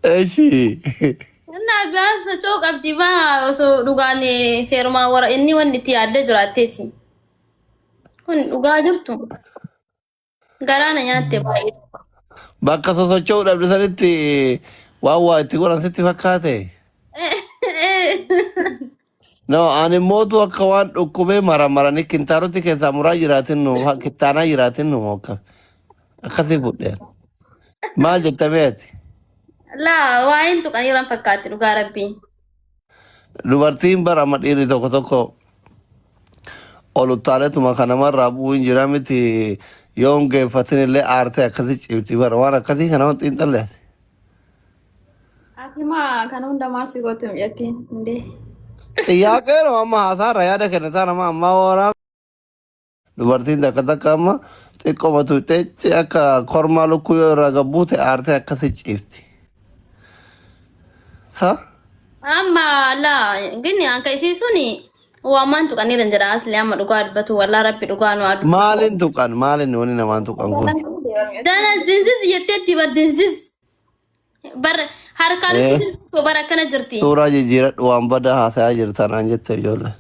Eshi. Innaa biyaan socho'uu qabdi maa osoo dhugaan seerumaan wara inni wanni itti yaaddee jiraatteeti. Kun dhugaa jirtu. Garaa na nyaatte baay'ee. Bakka sosocho'uu dhabde sanitti waan waa itti godhan sitti fakkaate. No, ani mootu akka waan dhukkubee maramaranii kintaarotti keessaa muraa jiraatin nu kittaanaa jiraatin nu akka akkasii fudheen. Maal jetta beeti? Laa waa'een tuqaniiran fakkaatti dhugaa rabbii. Dubartiin bara amma dhiirri tokko tokko ol uttaaleetuma kan namarraa bu'uu hin jira miti yoo hin geeffatin illee aartee akkasii ciibti bara waan akkasii kana waan xiinxalle ati. Ati maa kana hunda maal si goote mucattiin indee. Xiyyaaqeeroo amma haasaarra yaada kennitaa nama ammaa waraa dubartiin takka takka amma xiqqoma tuqxee akka kormaa lukkuu yoo irraa gabbuute aartee akkasii ciifti. Sa? Amma laa gini anka isii suni waamaan tuqaniiran jedha asli amma dhugaa dubbatu wallaa rabbi dhugaa nu haa dubbisu. Maaliin tuqan maaliin wani namaan tuqan kun? Dana zinziz jetteetti bar dinziz. Bar harkaan itti sin bar akkana jirti. Suuraa jijjiiradhu waan badaa haasayaa jirta naan jette ijoollee.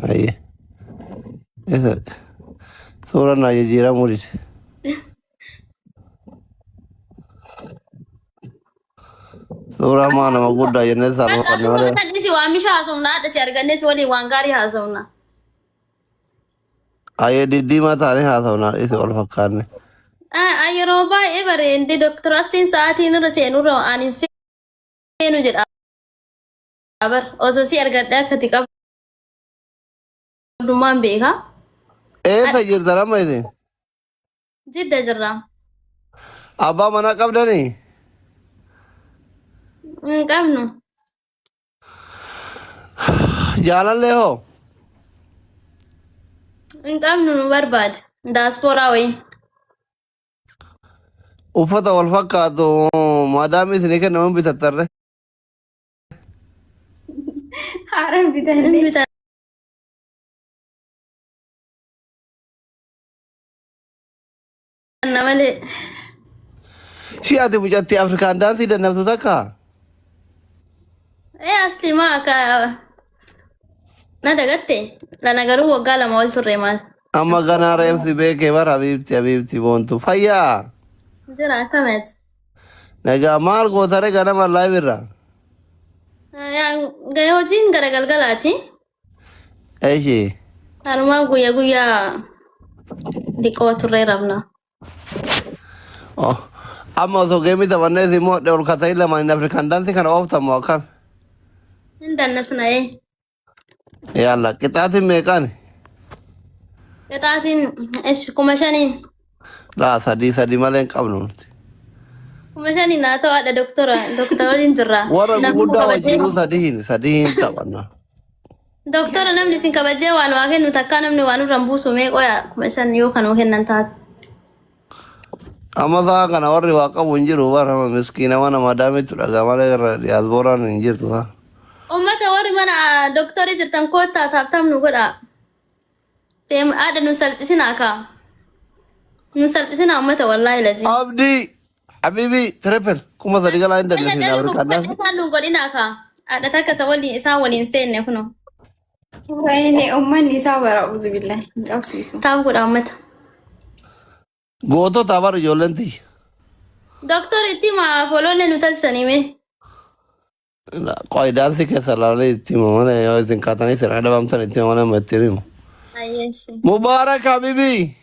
Ayyee. Isa suuraan naa jijjiiramuu dide. Suuraa maa nama guddaa jennee Bakka saalfanne suuraa malee. kan dhisi waan mishaa haasofna haadha si argannes waliin waan gaarii haasofna. Ayyee diddiimaa taanee haasofnaa dhisi wal fakkaanne. Ah, yeroo baay'ee bareende Dr. Astiin sa'aatiin irra seenurra ani hin seenu jedha. Bar osoo si argadhe akkati qabdummaan beeka. Eessa jirtan amma isin? Jidda jirra. Abbaa manaa qabdanii? Hin qabnu. Jaalallee hoo? Hin qabnu nu barbaada. Daaspooraa wayii. Uffata wal fakkaatu maadaamii isinii kennaman bitattarre. Haaraan Hin bitanne. bitanna malee. Si ati mucattii Afrikaan daansii dandamtu takka? Ee asli maa akka na dagatte. Lana garuu waggaa 2 ol turre maal. Amma ganaa reefsi beekee bara habiibti habiibti boontu fayyaa. Jira akkamitti? Nagaa maal gootare ganama live irra? Gahee hojiin gara galgalaati. Eshi. Kanumaa guyyaa guyyaa dhiqoo turree rabna. Oh. Amma osoo geemii taphannee si moodhe ol katanii lamaan Afrikaan daansi kana ooftamu akkam? Hin dannasna'ee. Yalla qixaatiin meeqaan? Qixaatiin ish 5,000. Laa sadii sadii malee hin qabnu nuti. 5,000 naa ta'u haadha doktora doktora waliin jirra. Warra Namni nu guguddaa kabajee wajjinuu sadiin sadiin taphanna. doktora namni isin kabajee waan waa kennu takkaa namni waan irra hin buusu mee qoya 5,000 yoo kan kennan taate. Amma sa'a kana warri waa qabu hin jiru bara miskiina mana madaamiitu dhagaa malee irra diyaasbooraan hin jirtu sa'a. Uummata warri mana doktorii jirtan koottaa taaptaap nu godhaa. Deem haadha nu salphisinaa kaa. Nu salphisinaa uummata wallaahi lazii. Abdii Habibi triple 3,000 galaa hin Walla dandeessin dhalli Afrikaan kubbadha daansi. isaan nu godhinaa kaa. Haadha takka isa waliin isaan waliin seenne kunoo. Wayne uummanni isaa bara uzubillah hin qabsiisu. Taap godhaa uummata. Gootota bar ijoolleen tiyya. Doktor itti himaa foloolee nu talchanii mee. Qoy daansi keessa laalee itti hima malee yoo isin kaatanii isin adabamtan itti hima malee amma itti himu. Ayyeeshi. Mubaarak Habibi.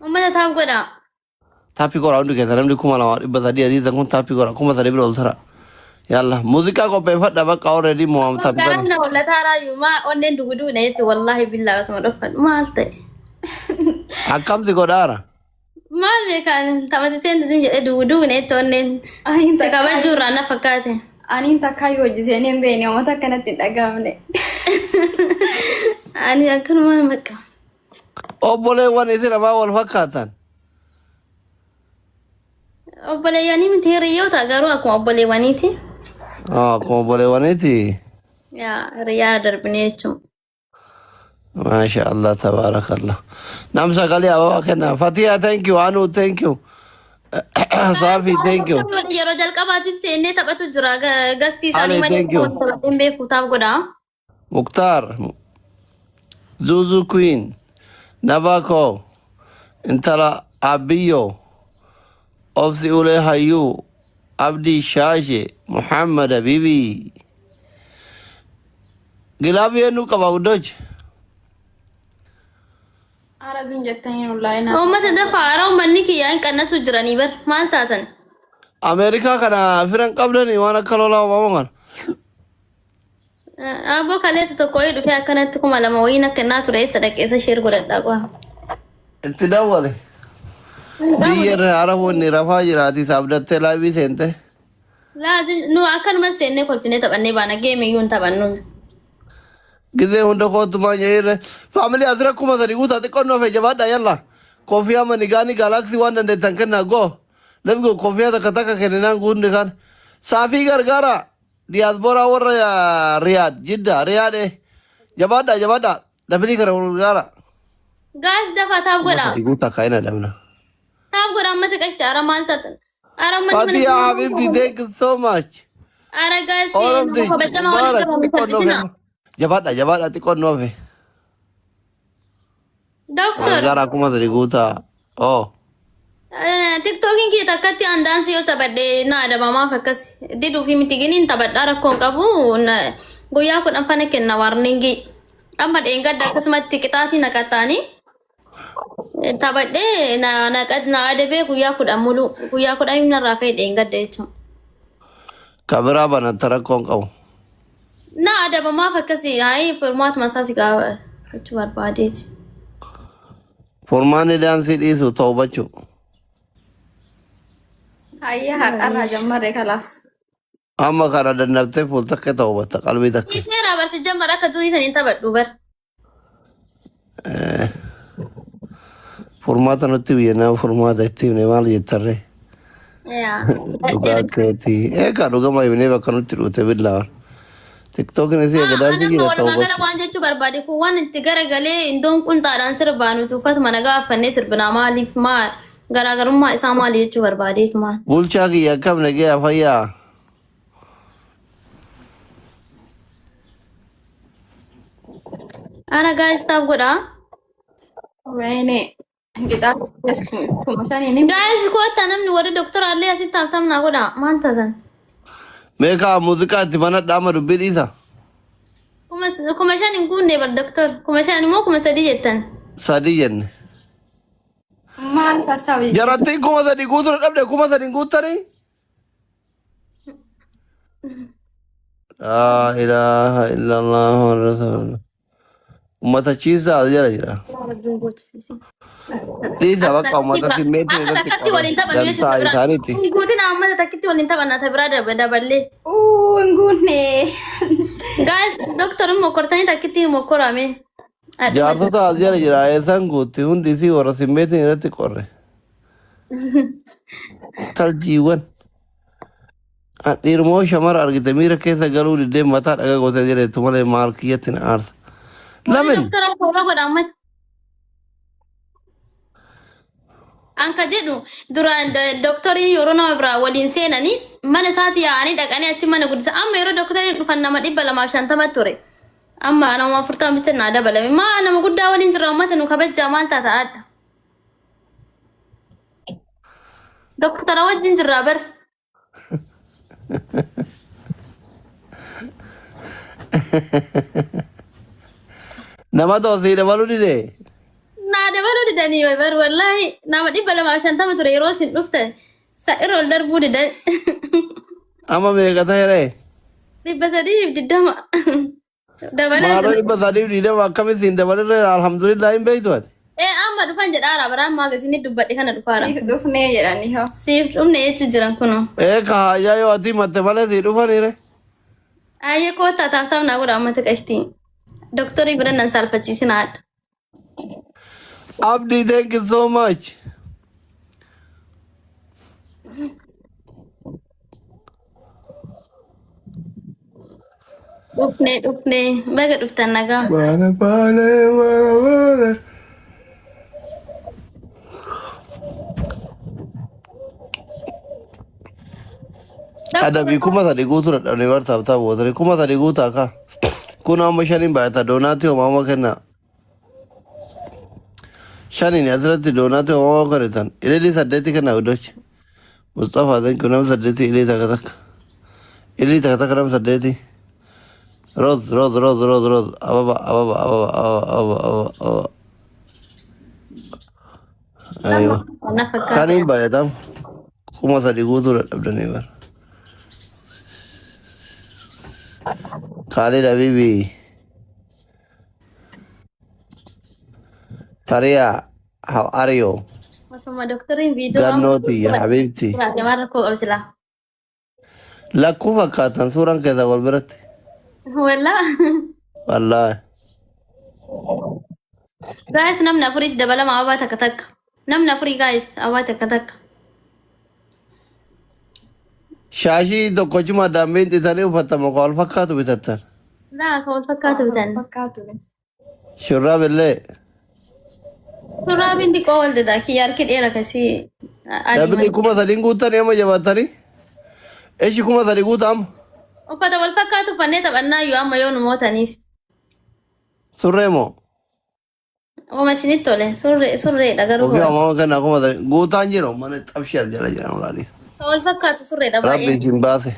Uummata taap godhaa. Taappii godhaa hundi keessa namni 2300 aziizan kun taappii godhaa 3,000 bira ol tara. Yalla muuziqaa qopheeffadha bakka already Garaan mo'amtamtani. na hollataa raayu maa onneen duguduu na jetti wallaahi billaa osuma dhofan maal ta'e. Akkam si godhaara? Maal beekaan taphati seentu sim jedhee duguduu na jetti onneen. Aniin Si takkaa kabajuu irraa na fakkaate. aniin takkaa yoo hojii seenee hin beekne uummata akkanatti hin dhaga'amne. Ani akkanumaan bakka. Obboleewwan isin amaa wal fakkaatan. Obboleewwanii miti hiriyoota garuu akkuma obboleewwaniiti. Ah, Akkuma obboleewwaniiti. Yaa hiriyaa darbinee jechuun. Maasha Allah tabaarakallah. Nam sagalee ababaa kennaa. Fatiha thank you. Anu thank you. Saafi thank you. Yeroo jalqabaatiif seennee taphatu jira. Gastii isaanii Ali malee thank you. taphadheen beeku taaf godha. Muktaar. Zuzu Queen. Nabako. Intala Abiyyo. Obsi Ulee Hayyuu. Abdii Shaashe. Muhammad Habibi. Gilaabii eenyu qaba guddochi? Ara zim jettanii wallaahi na. Uummata dafa haaraa uummanni kiyyaa hin qannasu jiranii bar maal taatan? Ameerikaa kana firan qabdanii waan akka lolaa uumamu kana. Abbo kaleessa tokko wayii dhufee akkanatti 2000 wayiin akka innaa ture eessa dhaqee isa sheer godhadhaa qo'a. Itti dawwale. Biyya irra harafu inni rafaa jiraati saabdattee laabii seente. Laazim nu akkanuma seennee kolfinee taphannee baana geemi iyyuu hin taphannu. Gizee hunda kootumaa nyairre. Faamilii asira 3000 guutaa xiqqoon hafe jabaadha yalla. Kofiyaa manigaanii galaxy waan dandeettan kennaa go. Let's go kofiyaa takka takka kenninaan guunni kan. Saafii gargaara. Diyaasbooraa warra Riyaad Jidda Riyaad jabaadha jabaadha. Dafanii kana wal gargaara. Gaas dafa taaf Kuma godha. sadii guutaa kaa'ina dhabna. Taaf godha ammata qashte ara maal taatan? Ara uummanni mana Fatiha Habibti thank you so much. Ara gaas All of nama the kabajama waliin Mubarak jira xiqqoon salphisina. hafe. Jabaadha jabaadha xiqqoon hafe. Doctor Gargaara 3000 guutaa. Oh. Tiktookiin kiyya takkatti an daansii yoo taphadhe na adabamaaf akkas diduu fi miti giniin taphadhaa rakkoon qabu guyyaa 10 fana kenna warningii amma dheengadda akkasumatti qixaatii na qaxxaanii taphadhee na na na adabee guyyaa 10 muluu guyyaa 10 narraa ka'e dheengadda jechuudha. Kabiraa banatta rakkoon qabu. Na adabamaaf akkasii hayi furmaatuma isaa si gaafachuu barbaadeeti. Furmaanni daansii dhiisu tawbachuu. Hayya har'arraa jammarre kalaas. Amma kana dandaftee fuul takka tawbatta qalbii takka. Dhiiseera barsi jammar akka durii saniin taphadhu bar. Furmaata nutti biyya nama furmaata itti himne maal jettarree? Yaa. Dhugaa keetii. Eegaa dhugama himnee bakka nutti dhuute billaa. Tiktookin isii eega daansii Anamma jira walumaa gala tawbachuu. waan jechuu barbaade kun waan itti garagalee indoon qunxaadhaan sirbaa nuti uffatuma nagaa uffannee sirbinaa maaliif maa garaagarummaa isaa maali jechuu barbaadeetu maal. Bulchaa kiyya akkam nagee fayyaa. Ana guys taaf godhaa. Wayne qixaa 5000 ni. Guys koottaa namni warri doktoraallee asitti taaf naa godhaa maal taatan? Meeqa muuziqaa itti banadha amma dubbii dhiisa. 5000 hin guunne bar doktor 5000 immoo 3000 jettan. Sadii jenne. Maal tasabi? Jarattiin 3000 guutuu dhabde 3000 hin guuttanii? Laa ilaaha illallah Muhammad Rasulullah. Ummata chiisaa as jala jira. Rabbiin gochisiise. Dhiisa bakka ummata simmeetiin Akka irratti takkatti waliin qoran taphannu dantaa jechuudha. isaaniiti. Hin guutin uummata takkitti waliin taphanna ta biraa daballee. Uu hin guunne. Guys doktor mokkortanii takkitti mokkorame. Jaarsota as jala jira eessaan guutti hundi isii warra simmeetiin irratti qorre. Taljiiwwan. Dhiirmoo shamara argite miira keessa galuu diddee mataa dhagaa gootee jedhetu malee maal kiyyatti na aarsa. Warri Lamin doktora follow godha ummata. Anka jedhu duraan doktoriin yeroo nama biraa waliin seenanii mana isaatti yaa'anii dhaqanii achi mana guddisa. Amma yeroo doktoriin dhufan nama 250 ture. Amma nama 40 bicha naa dabalame. Maa nama guddaa waliin jira ummata nu kabajjaa maal taata adda. Doktora wajjin jirraa bar. Nama toosii dabaluu dide. Naa dabaluu didanii bar wallaahi nama 250 ture yeroo isin dhuftan sa irra ol darbuu didan. Amma meeqa ta'e? 320. Dabalaa Maaloo jira. 320 akkamitti hin dabalirree alhamdulillah hin beektu ati. Ee amma dhufan jedhaara bara ammaa isinii dubbadhe kana dhufaara. Siif dhufnee jedhanii hoo. Siif dhufne jechuu jiran kunoo. Ee ka haajaa yoo ati himatte malee sii dhufaniire. Ayyee koottaa taaf taaf naa godha ammata qashtii. Doktorii bira nan saalfachiisin haadha. Abdi thank you so much. Dhufnee dhufnee baga dhuftan nagaa. Baala baala baala baala. Adabii 3000 guutuu dadhabne bar taphtaa bootare 3000 guutaa ka. Kun amma shaniin baay'ata doonaatii homaama kenna. Shaniin asirratti doonaatii homaama kennitan. Ililii saddeeti kenna guddoochi. Mustafa thank you nama saddeeti ililii takka takka. Ililii takka takka nama saddeeti. Roz roz roz roz roz ababa ababa ababa ababa ababa ababa ababa. Aywa. Na fakkaata. Shaniin baay'atam 3000 guutuu dadhabdanii bar. Khalid Habibi. Fariya, how are you? Osuma doktoriin viidiyoo amma Gannooti, ya habibti. jiraate maal rakkoo qabu silaa. Lakkuu fakkaatan suuraan keessan wal biratti. Wallaa. Wallaahi. Guys namni afuriitti dabalama abaa takka takka. Namni afurii guys abaa takka takka. Shaashii tokkochuma dambiin xitanii uffatama ka wal fakkaatu bitattan. Laa ka wal fakkaatu bitan. Fakkaatu. Shurraab illee. Shurraabiin xiqqoo wal dida kiyya harki dheera kasii adii Dabili malee. 3000 guuttanii amma jabaatanii. Eshi 3000 guuta amma. Uffata wal fakkaatu uffannee taphannaa iyyuu amma yoo nu mootaniif. Surree moo? Wama isinitti tole surree surreedha garuu Ofii hora. ammaa kana 3000 guutaan jiru mana xabshii as jala jiran olaanii. Ka wal fakkaatu surreedha Rabbi baay'een. isin baase.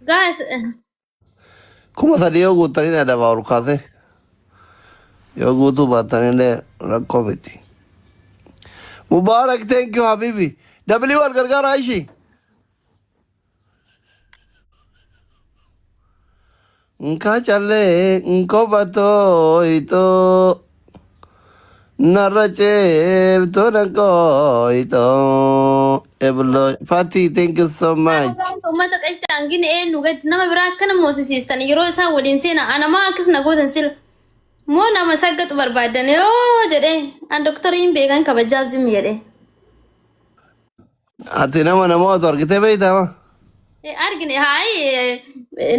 Guys 3000 yoo guuttanii adabaa ol kaase. Yoo guutuu baattanillee rakkoo miti. Mubarak thank you habibi. W wal gargaara ishii. Nkachalee nkobatoo narra ceebtoo nankooyitoo eblo Fati thank you so much. Uummata qashti hangini eenyu gadi nama biraa akkana moosisiistan yeroo isaan waliin seena anamaa akkas na gootan sila moo nama saggatu barbaadan yoo jedhee an doktoriin beekan kabajaaf zim jedhee. Ati nama namoota argitee beektaa? Argine haayi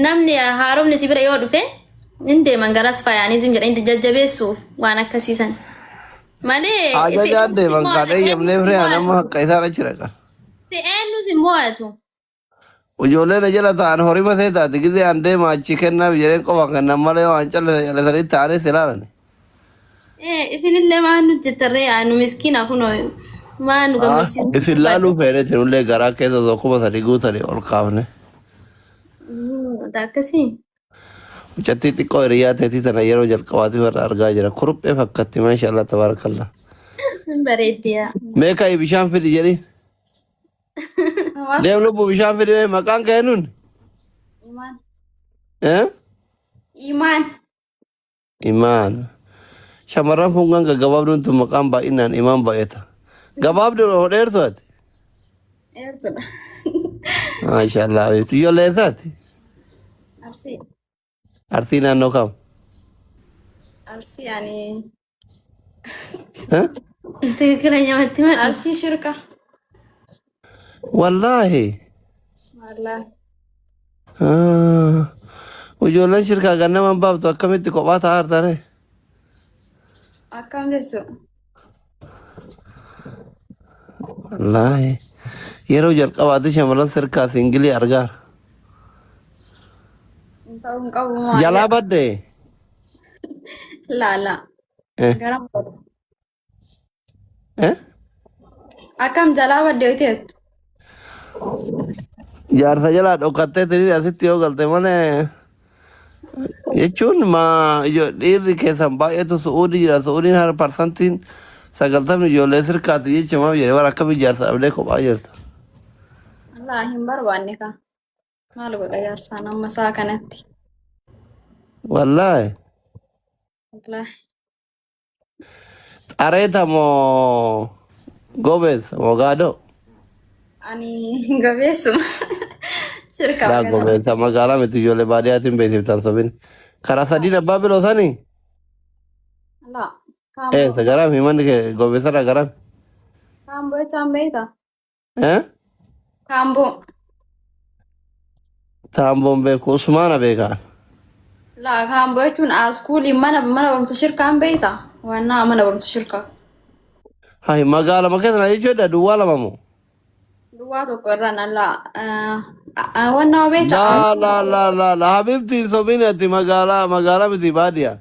namni haaromni si bira yoo dhufe hin deeman garas faayaanii jedhanii jajjabeessuuf waan akkasiisan. Malee Ajajaan deeman kan eeyyamnee firee nama akka isaan achi dhaqan. Si eenyus hin mo'atu. Ijoolleen na jala ta'an horii masee taate gizee an deema achi kennaaf jedheen qofa kennan malee waan callisa callisanii ta'anii si ilaalan. Isinillee waan nu jettarree nu miskiina kunoo maa nu gammachiisa. Isin laaluu feenetti nullee garaa keessa osoo 3000 guutanii ol kaafne. Akkasii. Mucattii xiqqoo hiriyaa teetii tana yeroo jalqabaatiif irra argaa jira. Kuruphee fakkatti maashaallah tabaarakallaa. Sun bareeddiyaa. Mee ka'i bishaan fidi jedhiin. Deem lubbu bishaan fidi mee maqaan kee nun? Imaan. Eh? Imaan. Imaan. Shamarran fungaan gaggabaabduun tun maqaan baay'inaan imaan baay'ata. Gabaabduun moo dheertu ati? Dheertuudha. Maashaallah. Ijoollee eessaati? Arsii. Arsii naannoo kam? Arsii ani. Eh? Tikikkilanya matti madhu. Arsii shirka. Wallaahi. Wallaahi. Ah. Ijoolleen shirkaa gannaman baaftu akkamitti kophaa ta'aa jirtare? Akkam jechu? Wallaahi. Yeroo jalqabaatti shamarran sirkaa singilii argaara. Ta'uu hin qabu maali? Jalaa badde. Laala. Eh. Garam badde. Eh? Akkam jalaa badde yoo ta'ettu? Jaarsa jalaa dhokattee tiriin asitti yoo galte malee jechuun maa dhiirri keessan baay'eetu su'uudii jira su'uudiin har parsantiin 90 ijoollee sirkaati jecha maaf jedhe bara akkamii jaarsa dhabdee kophaa jirta. Laa hin barbaanne kaa. Maal godha jaarsaan amma isaa kanatti? Wallaahi. Wallaahi. Xareeta moo gobeessa moo gaadoo? Ani gabeessuma. Shirka Laa magaalaa. gobeessa magaalaa miti ijoollee baadiyyaatiin beeksiftan sobin. Karaa sadiin abbaa biloo sanii? Laa. Kaamboo. Eessa garaami manni kee gobeessarraa garaami? Kaamboo jechaan beektaa? Eh? Kaamboo. Taamboon beeku Usmaana beekaan. Laa kaamboo jechuun askuulii mana barumsa shirkaan beektaa? Waannaa mana barumsa shirkaa. Hay magaalama keessa na jechuudha duwwaa lama moo? Duwwaa tokko irraan allaa wannaa beektaa? Laa laa laa laa laa habibti hin sobin ati magaalaa magaalaa miti baadiyaa.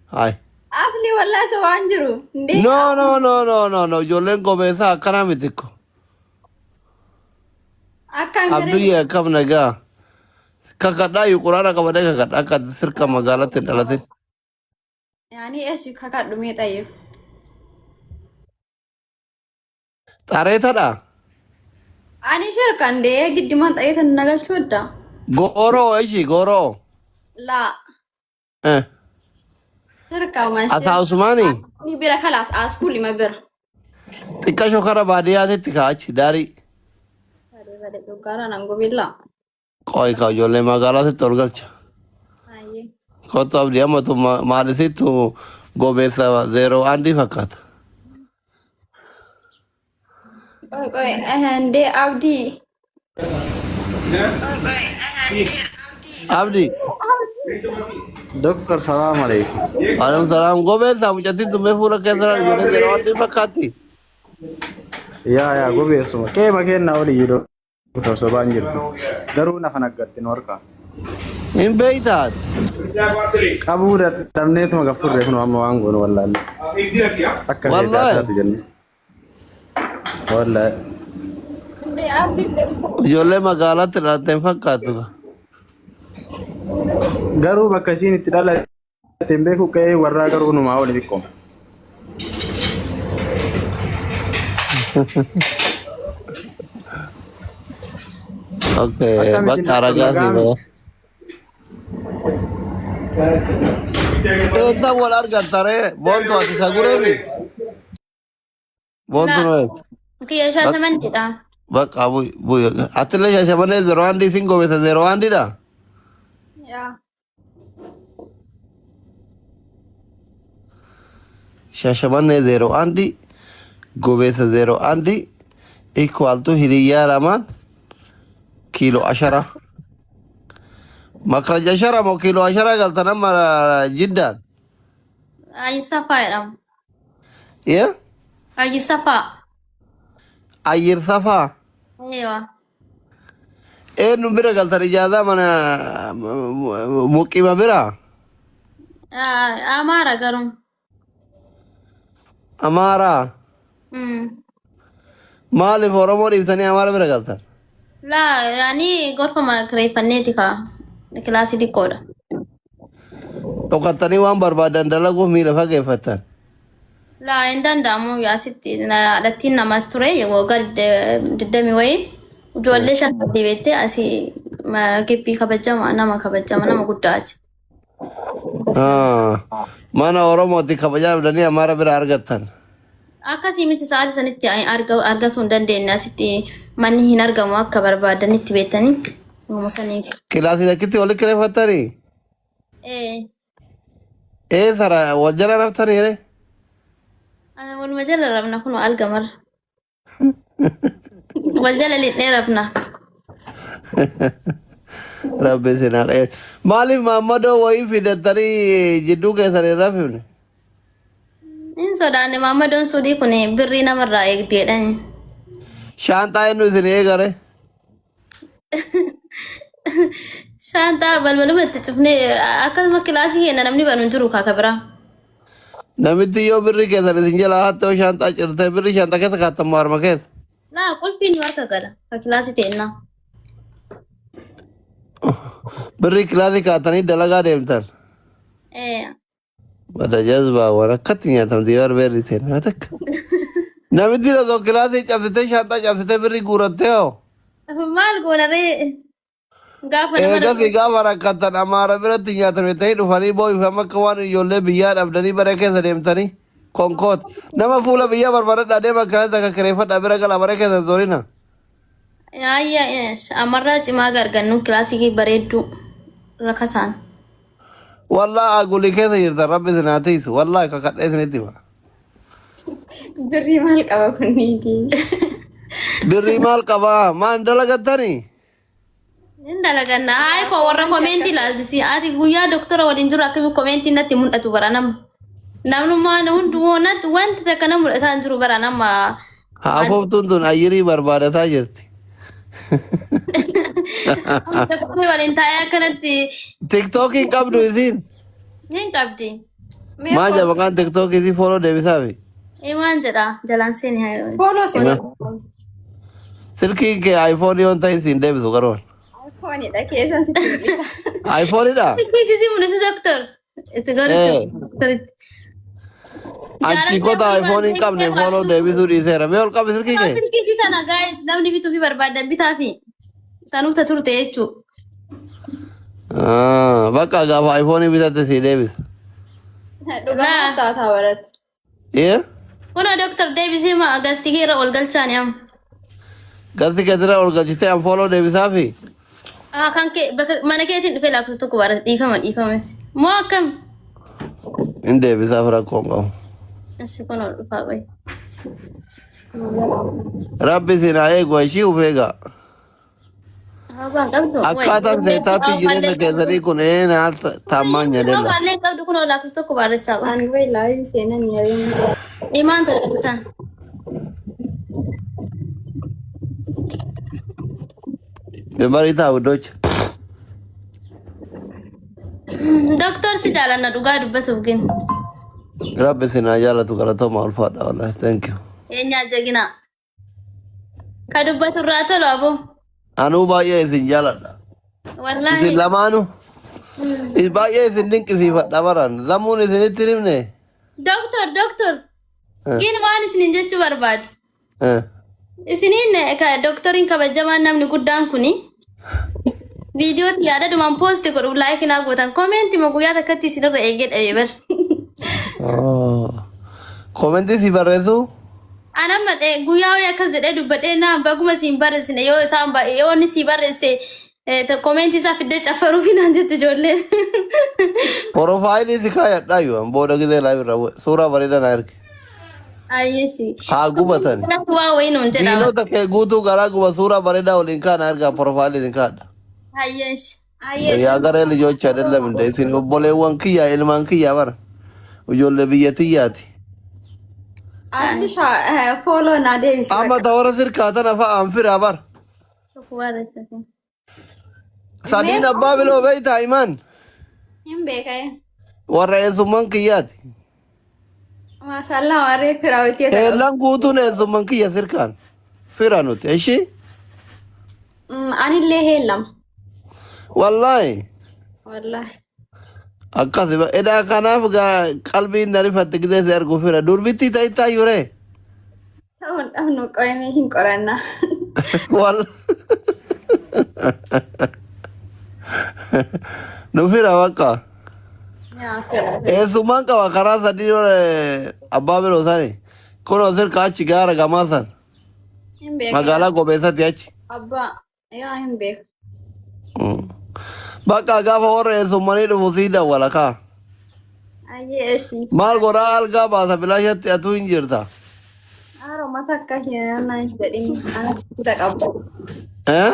Hay. Asli wallaa isa waan jiru. Ndee No no no no no no ijoolleen gobeessaa akkanaa miti ko. akkam jiree? Abduyyee akkam nagaa. Kakadhaa iyyuu quraana qabadee kakadhaa akka ati sirka magaalatti hin dhalatin. Yaani eeshi kakadhu mee xayyeef. Xareetadha. Ani shirka ndee giddimaan xayyeetan na galchuu adda. Gooroo ishi gooroo. Laa Eh. shirka man shirka. Ataa Usmaanii Ni bira kalaas askuulii ma bira. xiqqashoo kara baadiyyaatitti kaachi daarii. Badee badee dhugaaraan angubillaa. Qoy ka ijoollee magaalaatitti ol galcha. Ayyee. Kottu abdii ammatu maalisitti gobeessa zeeroo andii fakkaata. Qoy qoy ndee abdii. Abdii. Doktor salaam alaikum. Waalaikum salaam gobeessa mucattiin tummee fuula keessa ijoollee zeeroo andii fakkaatti. Yaa yaa gobeessuma. Qeema kennaa olii doktor sobaan jirtu. Garuu nafa naggatte nu harkaa. Hin beeytaat. Qabuu dadhabneetuma gaffurre kun amma waan goonu wallaalle. Akka feete Wallaahi. taatu jenne. Wallaahi. Ndee abdii Ijoollee magaalaatti dhalatte hin fakkaattu. Garuu bakka isiin itti dhalatte hin beeku qe'ee warraa garuu numaa oli xiqqoo. Okay, Akkam isin bakka doktor ragaa si nagaami? baya. Eessa wal argattaree boontu ati sagureemi? Boontu Laa no eessa? kiyya shaashamanneedha. Bakka bu'i bu'i. Atillee shaashamanee zeeroo andii sin gobeessa zeeroo andiidha? Yaa. Shaashamannee zeeroo andi gobeessa zeeroo andi equal to hiriyyaa lamaan kiiloo ashara. Makraj ashara moo kiiloo ashara galtan amma jiddaan? Ayyisafaa jedhama. Yeah? Ayyisafaa. Ayyir safaa. Eewa. Eenyu bira galtan ijaazaa mana muqima bira? Amaara garuu. Amaaraa. Maaliif Oromoo dhiibsanii Amaara bira galtan? Laa yaani gorfama kireeffanneeti kaa kilaasii xiqqoodha. Dhokattanii waan barbaadan dalaguuf miila fageeffattan. Laa hin danda'amu asitti haadhattiin namas ture waggaa digdamii wayii ijoollee shan qabdi beektee asii gibbii kabajama nama kabajama nama guddaati. Ah, Mana Oromooti kabajaa dhabdanii Amaara bira argattan. Akkasii miti sa'aatii sanitti argatuu hin dandeenye asitti manni hin argamu akka barbaadanitti beektanii uuma saniif. Kilaasii lakkitti walitti kireeffattanii? Ee Ee sara wal jala raftanii ree? Waluma jala rafna kun algamarra. Wal jala lixnee rafna. Rabbi isin haa qajeelchu. Maaliif maammadoo wayii fidattanii jidduu keessan hin rafifne? Hin sodaanne maammadoon suudii kun birrii namarraa eegdi jedhani. Shaanxaa eenyu isin eegare? Shaanxaa balbaluma itti cufnee akkasuma kilaasii keenya namni banu hin jiru kaaka biraa. Namitti yoo birrii keessan isin jalaa hatte yoo shaanxaa cirtee birrii shaanxaa keessa kaattan moo harma keessa? Laa qulfiin nu harka gala ka kilaasii teennaa. Birrii kilaasii kaattanii dalagaa deemtan. Ee Bada jazbaa waan akkatti nyaatamti yoo arbeerri ta'e nama takka. Namitti osoo kilaasii cabsitee shaanxaa cabsitee birrii guurattee hoo. Maal goona ree gaafa nama Eegasii gaafa rakkatan amaara biratti nyaatamte ta'ee dhufanii boo'if amma akka waan ijoollee biyyaa dhabdanii bara keessa deemtanii konkoot. Nama fuula biyyaa barbaadadhaa deema kanatti akka kireeffadhaa bira galaa bara keessa hin zorina. Ayya amarraa cimaa gargannu kilaasii bareedduu rakasaan. Wallaahi agulii keessa jirtan rabbi isin haa tiisu. Wallaahi kakadhee isinitti hima. Birrii maal qaba kunniiti? Birrii maal qabaa? Maal dalagattanii? Hin dalaganna. Hayi koo warra komeentii ilaaltisi. Ati guyyaa doktora waliin jiru akkami komeentiin natti mul'atu bara nama. Namnummaan hundumuu natti wanti takka na mul'ataa hin jiru bara nama. Haa afooftuun tun ayyirii barbaadataa jirti. Doktorri waliin taa'ee akkanatti Tiktookiin qabdu isiin. hin qabdi. Mee Maal jedha maqaan tiktookii isii fooloo deebisaafi. Imaan jedha jalaan seeni hayo. Follow si godha. Silkiin kee iPhone yoo ta'in siin deebisu garoon. iPhone-dha keessan sitti mul'isa. iPhone-dha? Silkii mul'isi doktor. Itti Eh. godhu. Achi kota iPhone hin qabne follow deebisuu dhiiseera. Mee ol qabi silkii kee. Silkii tana guys namni bituu fi barbaadan bitaa fi sanuuf ta turte jechuudha. Ah, bakka gaafa iPhone bitatte sii deebisa. Dhugaa taataa baratti. Ee? Kunoo doktor deebisee ma gastii kee irra ol galchaani amma. Gasti keetira ol galchitee an follow deebisaafi. Ah, kan kee bakka mana keetiin dhufee lakkoofsa tokko bara dhiifama dhiifama. Moo akkam? Hin deebisaaf rakkoo hin qabu. Asi kunoo dhufaa qoy. Rabbi isin haa eegu ishii uf eegaa. Abbaan qabdu. Akkaataan seetaappii jireenya keessanii kun ee naa taammaan jedhella. Abbaan qabdu kunoo lakkoofsa tokko barreessaa qoy. Ani wayi live seenan yareen. Imaan tana. Marii ውዶች Doktor si jaalanna dhugaa dubbatuuf gin. Rabbi isin haa jaalatu galatoomaa ulfaadha wallahi thank you. Eenyaa jagina. Ka dubbatu irraa tolu aboo. Anuu baay'ee isin jaaladha. Isin Wallaahi. lamaanu baay'ee isin dinqisiifadha baran zammuun isinitti hin himne. Doktor doktor. Gin waan isinin jechuu barbaadu. Isiniin ka doktoriin kabajamaan namni guddaan kuni viidiyootti yaadadumaan post godhu like naa gootan comment ma guyyaa takkatti isinirra eegee dhabe bar. Comment si barreessu Anamma guyyaa wayii akkas jedhee dubbadhee naa baguma siin barreessine yoo isaan yoo inni sii barreesse comment isaa fiddee caffaruufi naan jette ijoolleen. Profile si kaayadhaa yoo booda gisee live irra bu'e suuraa bareedaa na erge. Ayyeshi. Haa gubatan. Kanatti waa wayii nuun jedha. Diinota kee guutuu garaa guba suuraa bareedaa waliin kaan ergaa profile isin kaadha. Ayyeshi. የሀገሬ ልጆች አይደለም እንደ isin obboleewwan kiyya ilmaan kiyya bara ijoollee biyya tiyyaati. Asli follow naa deebisi Amma bakka. ta warra sirkaa tana fa'a an fira bara. Tokko barreessate. Sadiin abbaa biloo beeytaa imaan Hin beekee. warra eessummaan kiyyaati. Maashaallah warree firaawwitii ta'u. Heellan guutuun eessummaan kiyya sirkaan fira nuti ishi Anillee heellama. Wallaahi. Wallaahi. Akkas edaa kanaaf qalbiin na rifatte gisee si argu fira durbittii ta'ittaa yuree. Ta'uun dhabnu qo'amee hin qorannaa. Wal nu fira bakka. Yaa fira. Eessummaan qaba karaa sadii abbaa biroo sani. Kunoo sirka achi gaara gamaa san. Hin beekee. Magaalaa Gobeessatti achi. Abbaa yaa hin beeku. Bakka gaafa warra eessummanii dhufu sii dawwala kaa. Ayyee eshi. Maal godhaa algaa baasa bilaashatti atuu hin jirta. Haaroma takka hin jedhin ana qabu. Eh?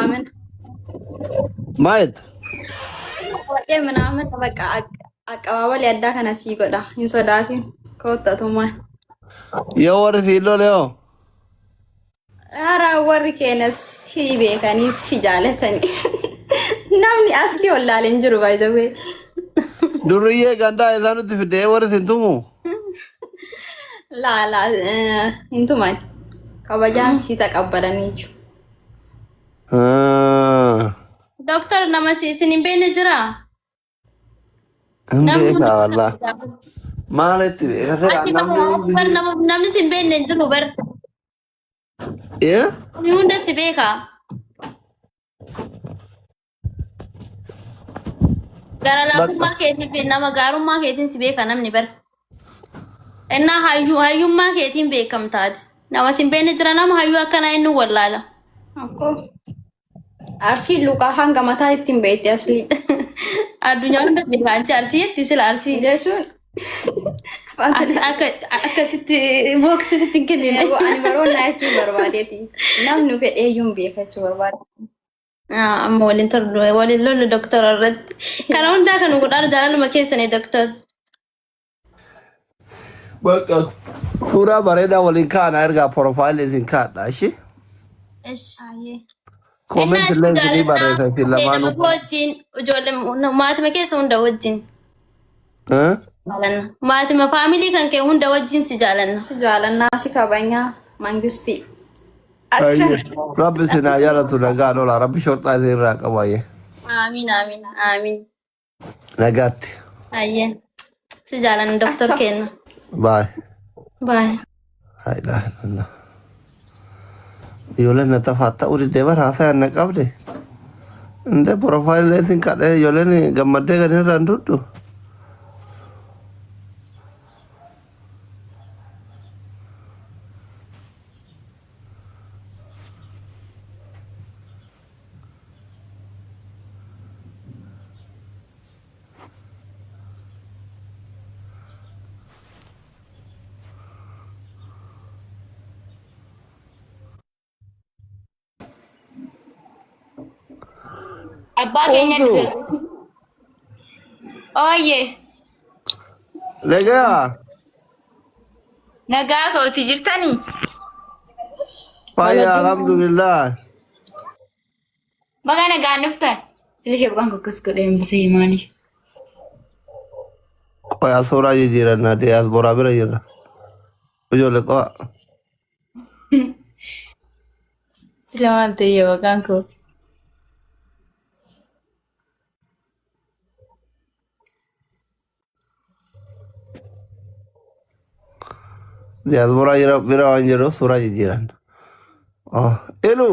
Amin. Maayet? Qabadhee ምናምን በቃ አቀባበል addaa kana sii godha. Hin sodaatin. Koottatumaan. Yoo warri siin lole hoo? Hara warri keenya si beekanii si jaalatanii. Namni asli wallaalee hin jiru by the way. Durriyyee gandaa isaa nutti fidee warri siin tumu? Laa laa hin tuman. Kabajaan si taqabbalanii jiru. Doktor nama isin hin beekne jiraa? Hin Namni beekaa wallaa. Maalitti beeka sira Ati namni bar namni si hin beekne hin jiru bar. Eh? Namni hunda si beeka. Gara laafummaa keetiin nama gaarummaa keetiin si beeka namni bar. Innaa hayyuu hayyummaa keetiin beekamtaati. Nama si hin beekne jira nama hayyuu akkanaa inni wallaala. Akkoo. Arsiin lukaa hanga mataa ittiin beekti asli. Addunyaa hunda beeka anchi arsii jetti sila arsii. Jechuun Akka akkasitti booksisitti hin kennine. Ani baroonnaa jechuun barbaadeeti. Namni fedhee iyyuu hin beeka jechuu barbaade. Amma waliin tordu waliin lollu doktora irratti. Kana hundaa kan godhaan jaalaluma keessanii doktor. Bakka suuraa bareedaa waliin kaa'ana ergaa profaayilii isin kaa'adha ishee. Eshi. Comment illee isinii barreessa isin lamaanuu. Nama wajjin ijoollee maatima keessa hunda wajjin Eh? jaalanna. Maatima faamilii kan kee hunda wajjin si jaalanna. Si jaalannaa si kabajnaa mangistii. Ayyee. Rabbi isin haa jaalatu nagaan oola. Rabbi shorxaa isin irraa qabu ayyee. Amiin amiin amiin. Nagaatti. Ayyee. Si jaalanna doktor kenna. Baay. Baay. Laa ilaaha illallah. Ijoolleen na tafaatta'uu didee bara haasaa na qabde. Indee profaayilii isin kadhee ijoolleen gammaddee gadi irraa hin duddu. Abbaa keenya Oomtu. dhufe. Ooyye, Nagaa. nagaa kooti jirtanii? Fayyaa alhamdulillah. Baga nagaan dhuftan. Sila ishee bukaan kokos godhee hambisee himaanii. Qoyaa suuraa jijjiirannaa diyaasporaa bira jirra. Ijoollee qo'a. Sila maal ta'e maqaan koo? Diyaasporaa jira bira waan jiruuf suuraa jijjiiranna. Oh, elu.